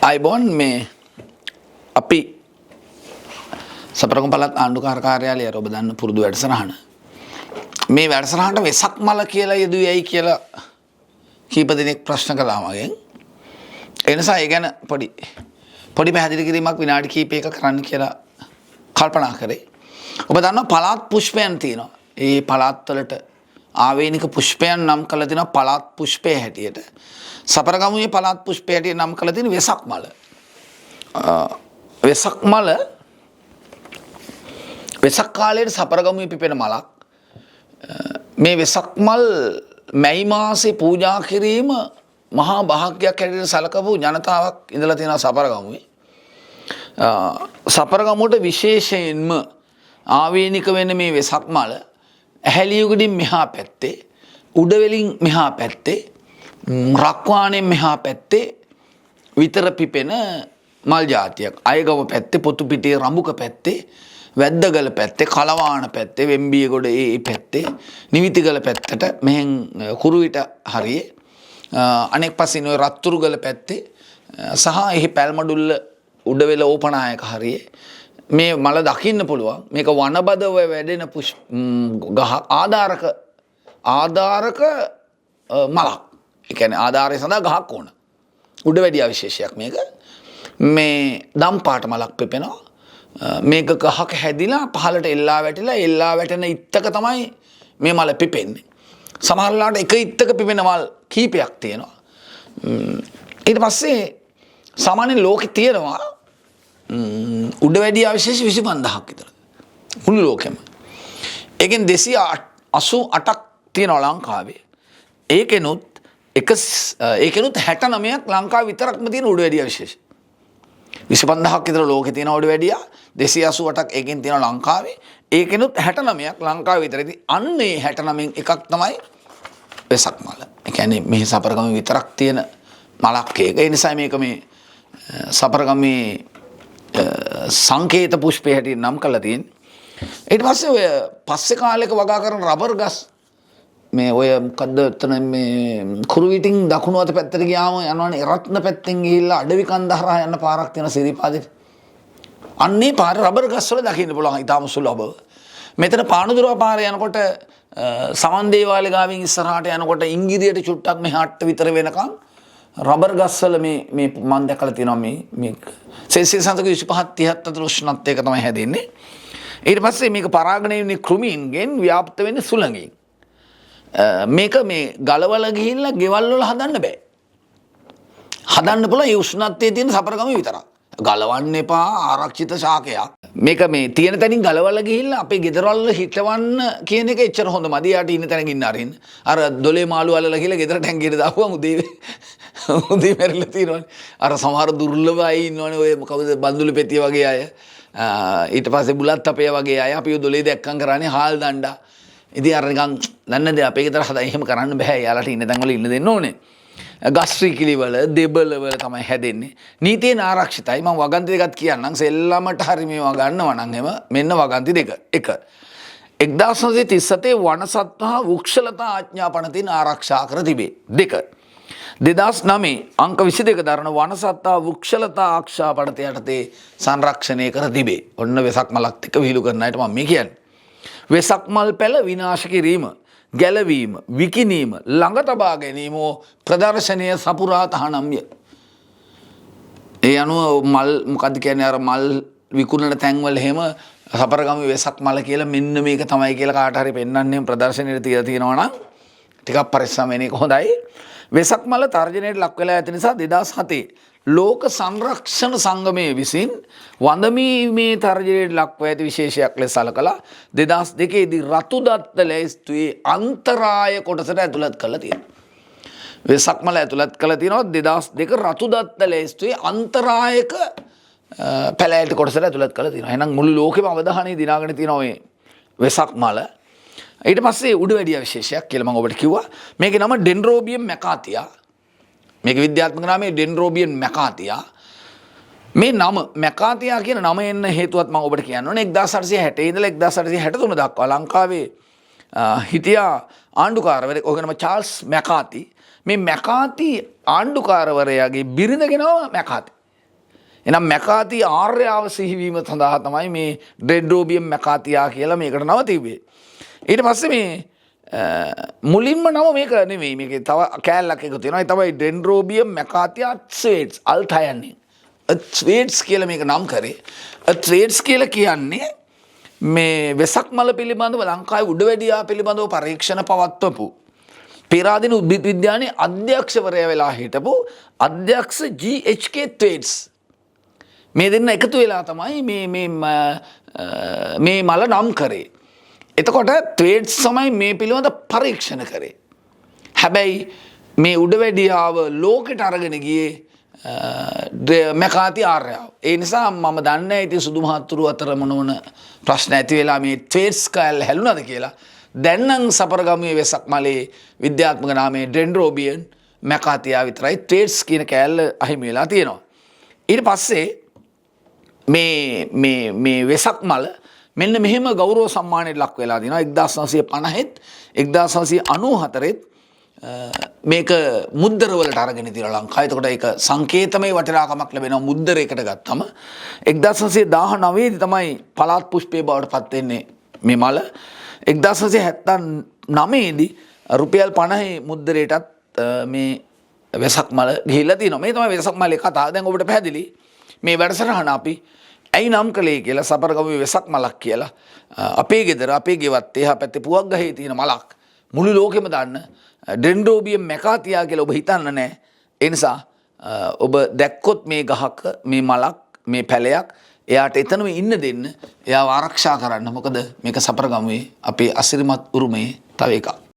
අයිබෝන් මේ අපි සපරගම පළාත් ආණ්ඩුකාර කාර්යාලය අර ඔබ දන්න පුරුදු වැඩසටහන. මේ වැඩසටහනට වෙසක් මල කියලා යෙදුවේ ඇයි කියලා කීප දෙනෙක් ප්‍රශ්න කළා මගෙන්. ඒ නිසා ඒ ගැන පොඩි පොඩි පැහැදිලි කිරීමක් විනාඩි කිහිපයක කරන්න කියලා කල්පනා කරේ. ඔබ දන්නවා පළාත් පුෂ්පයන් තියෙනවා. ඒ පළාත් වලට ආවේනික පුෂ්පයන් නම් කරලා තියෙනවා පළාත් පුෂ්පය හැටියට. සපරගමුවේ පළාත් පුෂ්පය හැටියට නම් කරලා තියෙන වෙසක් මල. වෙසක් මල වෙසක් කාලයට සපරගමුවේ පිපෙන මලක්. මේ වෙසක් මල් මැයි මාසේ පූජා කිරීම මහා භාග්‍යයක් හැටියට සලකපු ජනතාවක් ඉඳලා තියෙනවා සපරගමුවේ. සපරගමුවට විශේෂයෙන්ම ආවේනික වෙන මේ වෙසක් මල ඇහැලියගොඩින් මෙහා පැත්තේ, උඩවෙලින් මෙහා පැත්තේ, රක්වාණෙන් මෙහා පැත්තේ විතර පිපෙන මල් ජාතියක්. අයගම පැත්තේ, පොතුපිටියේ රඹුක පැත්තේ, වැද්දගල පැත්තේ, කලවාන පැත්තේ, වෙම්බියගොඩ ඒ පැත්තේ, නිවිතිගල පැත්තට මෙහෙන් කුරුවිට හරියේ, අනෙක් පසින් ඔය රත්තුරුගල පැත්තේ සහ එහි පැල්මඩුල්ල උඩවෙල ඕපනායක හරියේ මේ මල දකින්න පුළුවන්. මේක වනබදව වැඩෙන ගහ ආධාරක ආධාරක මලක්. ඒ කියන්නේ ආධාරය සඳහා ගහක් ඕන. උඩ වැඩි අවිශේෂයක් මේක. මේ දම් පාට මලක් පිපෙනවා. මේක ගහක හැදිලා පහළට එල්ලා වැටිලා එල්ලා වැටෙන ඉත්තක තමයි මේ මල පිපෙන්නේ. සමහර වෙලාවට එක ඉත්තක පිපෙන මල් කීපයක් තියෙනවා. ඊට පස්සේ සාමාන්‍යයෙන් ලෝකෙ තියෙනවා උඩ වැඩි අවිශේෂ 25,000ක් විතර. මුළු ලෝකෙම. ඒකෙන් 288ක් තියෙනවා ලංකාවේ. ඒකෙනුත් එක ඒකෙනුත් 69ක් ලංකාවේ විතරක්ම තියෙන උඩ වැඩි අවිශේෂ. 25,000ක් විතර ලෝකෙ තියෙන උඩ වැඩියා 288ක් ඒකෙන් තියෙනවා ලංකාවේ. ඒකෙනුත් 69ක් ලංකාවේ විතර. ඉතින් අන්න ඒ 69න් එකක් තමයි වෙසක් මල. ඒ කියන්නේ මෙහි සපරගම විතරක් තියෙන මලක් ඒක. ඒ නිසා මේක මේ සපරගමේ සංකේත පුෂ්පය හැටියට නම් කරලා තියෙන්නේ. ඊට පස්සේ ඔය පස්සේ කාලෙක වගා කරන රබර් ගස් මේ ඔය මොකද්ද එතන මේ කුරුවිටින් දකුණු අත පැත්තට ගියාම යනවනේ රත්න පැත්තෙන් ගිහිල්ලා අඩවි කන්ද හරහා යන පාරක් තියෙන සිරිපාදේ. අන්නේ පාරේ රබර් ගස් වල දකින්න පුළුවන් ඉතාම සුලභව. මෙතන පානුදුරා පාරේ යනකොට සමන් දේවාලේ ගාවින් ඉස්සරහට යනකොට ඉංගිරියට චුට්ටක් මෙහාට විතර වෙනකන් රබර් ගස් වල මේ මේ මං දැකලා තියෙනවා මේ මේ සෙල්සියස් අංශක 25 30 අතර උෂ්ණත්වයක තමයි හැදෙන්නේ. ඊට පස්සේ මේක පරාගණය වෙන්නේ කෘමීන්ගෙන්, ව්‍යාප්ත වෙන්නේ සුළඟින්. මේක මේ ගලවල ගිහිල්ලා ගෙවල් වල හදන්න බෑ. හදන්න පුළුවන් ඒ උෂ්ණත්වයේ තියෙන සපරගම විතරක්. ගලවන්න එපා, ආරක්ෂිත ශාකයක්. මේක මේ තියෙන තැනින් ගලවලා ගිහිල්ලා අපේ ගෙදරවල් වල හිටවන්න කියන එක එච්චර හොඳ මදි. යාට ඉන්න තැනක ඉන්න අරින්න. අර දොලේ මාළු අල්ලලා ගිහලා ගෙදරට ඇංගියට දාපුවම උදේ උදේ මැරිලා තියෙනවනේ. අර සමහර දුර්ලභ අය ඉන්නවනේ, ඔය කවුද බන්දුලු පෙතිය වගේ අය. ඊට පස්සේ බුලත් අපේ වගේ අය අපි ඔය දොලේ දැක්කම් කරන්නේ හාල් දණ්ඩා. ඉතින් අර නිකන් දන්නේ නැද අපේ ගෙදර හදා එහෙම කරන්න බෑ. යාලට ඉන්න තැන් වල ඉන්න දෙන්න ඕනේ. ගස් රිකිලි වල දෙබල වල තමයි හැදෙන්නේ. නීතියෙන් ආරක්ෂිතයි. මම වගන්ති දෙකක් කියන්නම්. සෙල්ලමට හරි මේවා ගන්නවා නම් එහෙම මෙන්න වගන්ති දෙක. එක 1937 වනසත්ව හා වෘක්ෂලතා ආඥා පනතින් ආරක්ෂා කර තිබේ. දෙක 2009 අංක 22 දරන වනසත්ව හා වෘක්ෂලතා ආරක්ෂා පනත යටතේ සංරක්ෂණය කර තිබේ. ඔන්න වෙසක් මලක් එක්ක විහිළු කරන අයට මම මේ කියන්නේ. වෙසක් මල් පැල විනාශ කිරීම, ගැලවීම, විකිණීම, ළඟ තබා ගැනීම හෝ ප්‍රදර්ශනය සපුරා තහනම්ය. ඒ අනුව මල් මොකද්ද කියන්නේ අර මල් විකුණන තැන්වල එහෙම සපරගම වෙසක් මල කියලා මෙන්න මේක තමයි කියලා කාට හරි පෙන්වන්නේ ප්‍රදර්ශනයට තියලා තියෙනවා නම් ටිකක් පරිස්සම් වෙන එක හොඳයි. වෙසක් මල තර්ජනයට ලක් වෙලා ඇති නිසා 2007 ලෝක සංරක්ෂණ සංගමය විසින් වඳමීමේ තර්ජනයට ලක්ව ඇති විශේෂයක් ලෙස සලකලා 2002 දී රතු දත්ත ලැයිස්තුවේ අන්තරාය කොටසට ඇතුළත් කරලා තියෙනවා. වෙසක් මල ඇතුළත් කරලා තියෙනවා 2002 රතු දත්ත ලැයිස්තුවේ අන්තරායක පැලෑටි කොටසට ඇතුළත් කරලා තියෙනවා. එහෙනම් මුළු ලෝකෙම අවධානය දිනාගෙන තියෙනවා මේ වෙසක් මල. ඊට පස්සේ උඩ වැඩිය විශේෂයක් කියලා මම ඔබට කිව්වා. මේකේ නම ඩෙන්ඩ්‍රෝබියම් මැකාතියා. මේක විද්‍යාත්මක නාමය ඩෙන්ඩ්‍රෝබියම් මැකාතියා. මේ නම මැකාතියා කියන නම එන්න හේතුවත් මම ඔබට කියන්න ඕනේ. 1860 ඉඳලා 1863 දක්වා ලංකාවේ හිටියා ආණ්ඩුකාරවරයෙක්. ඔහුගේ නම චාල්ස් මැකාති. මේ මැකාති ආණ්ඩුකාරවරයාගේ බිරිඳගේ නම මැකාති. එහෙනම් මැකාති ආර්යාව සිහිවීම සඳහා තමයි මේ ඩෙන්ඩ්‍රෝබියම් මැකාතියා කියලා මේකට නම තිබ්බේ. ඊට පස්සේ මේ මුලින්ම නම මේක නෙමෙයි, මේකේ තව කෑල්ලක් එකතු වෙනවා. ඒ තමයි ඩෙන්ඩ්‍රෝබියම් මැකාතියා ත්වේට්ස් අල්තයන්නේ. ත්වේට්ස් කියලා මේක නම් කරේ. ත්වේට්ස් කියලා කියන්නේ මේ වෙසක් මල පිළිබඳව ලංකාවේ උඩවැඩියා පිළිබඳව පරීක්ෂණ පවත්වපු පේරාදෙණි උද්භිද විද්‍යාලයේ අධ්‍යක්ෂවරයා වෙලා හිටපු අධ්‍යක්ෂ ජී.එච්.කේ ත්වේට්ස් මේ දෙන්න එකතු වෙලා තමයි මේ මේ මේ මල නම් කරේ. එතකොට ත්වේට්ස් තමයි මේ පිළිබඳ පරීක්ෂණ කරේ. හැබැයි මේ උඩවැඩියාව ලෝකෙට අරගෙන ගියේ මැකාති ආර්යාව. ඒ නිසා මම දන්නේ නැහැ ඉතින් සුදු මහත්තුරු අතර මොන මොන ප්‍රශ්න ඇති වෙලා මේ ත්වේට්ස් කෑල්ල හැලුණාද කියලා. දැන් නම් සපරගමුවේ වෙසක් මලේ විද්‍යාත්මක නාමය ඩෙන්ඩ්‍රෝබියන් මැකාතියා විතරයි. ත්වේට්ස් කියන කෑල්ල අහිමි වෙලා තියෙනවා. ඊට පස්සේ මේ මේ මේ වෙසක් මල මෙන්න මෙහෙම ගෞරව සම්මානයට ලක් වෙලා තියෙනවා. 1950ත් 1994ත් මේක මුද්දරවලට අරගෙන තියෙනවා ලංකාවේ. එතකොට ඒක සංකේතමය වටිනාකමක් ලැබෙනවා මුද්දරයකට ගත්තම. 1919 දී තමයි පළාත් පුෂ්පයේ බවට පත් වෙන්නේ මේ මල. 1979 දී රුපියල් 50 මුද්දරයටත් මේ වෙසක් මල ගිහිල්ලා තියෙනවා. මේ තමයි වෙසක් මලේ කතාව. දැන් ඔබට පැහැදිලි මේ වැඩසටහන අපි ඇයි නම් කළේ කියලා, සපරගමුවේ වෙසක් මලක් කියලා. අපේ ගෙදර අපේ ගෙවත්තේ එහා පැත්තේ පුවක් ගහේ තියෙන මලක් මුළු ලෝකෙම දන්න ඩෙන්ඩ්‍රෝබියම් මැකාතියා කියලා ඔබ හිතන්න නෑ. ඒ නිසා ඔබ දැක්කොත් මේ ගහක මේ මලක් මේ පැලයක් එයාට එතනම ඉන්න දෙන්න, එයාව ආරක්ෂා කරන්න. මොකද මේක සපරගමුවේ අපේ අසිරිමත් උරුමයේ තව එකක්.